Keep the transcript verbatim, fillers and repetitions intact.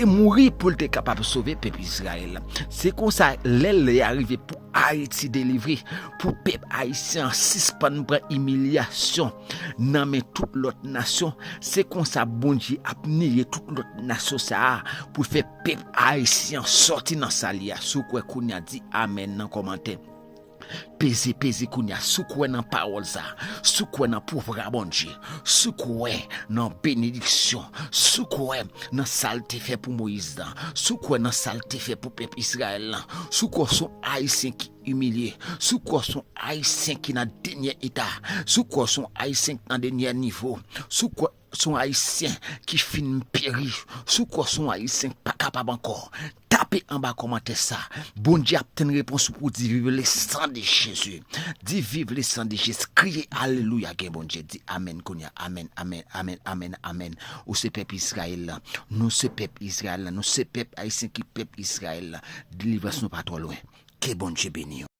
mouri pou l te kapab sove pèp Izrayèl la. Se konsa, lè lè a rive pou Ayiti delivre, pou pèp ayisyen an sispann pran imilyasyon nan men tout lòt nasyon, se konsa Bondye ap niye tout lòt nasyon sa a pou fè pèp ayisyen an sòti nan sa l ye a. Si w kwè kounye a, di amèn nan kòmantè. Peze, peze kounye a, si w kwè nan pawòl sa, si w kwè nan pouvwa Bondye, si w kwè nan benediksyon, si w kwè nan sa l te fè pou Moyiz la, si w kwè nan sa l te fè pou pèp Izrayèl la, si w kwè w se yon Ayisyen ki imilye, si w kwè w se yon Ayisyen ki nan dènye eta, si w kwè w se yon Ayisyen ki nan dènye nivo, si w kwè se yon Ayisyen ki fin peri, si w kwè se yon Ayisyen k pa kapab ankò, tape anba kòmantè sa. Bondye ap tann repons ou pou w di vive le sang de Jésus. Di vive le sang de Jésus. Kriye alelouya gen Bondye. Di amèn kounye a. Amèn, amèn, amèn, amèn, amèn. Ou se pèp Izrayèl la. Nou se pèp Izrayèl la. Nou se pèp ayisyen ki pèp Izrayèl la. Delivrans nou pa twò lwen. Ke Bondye beni w.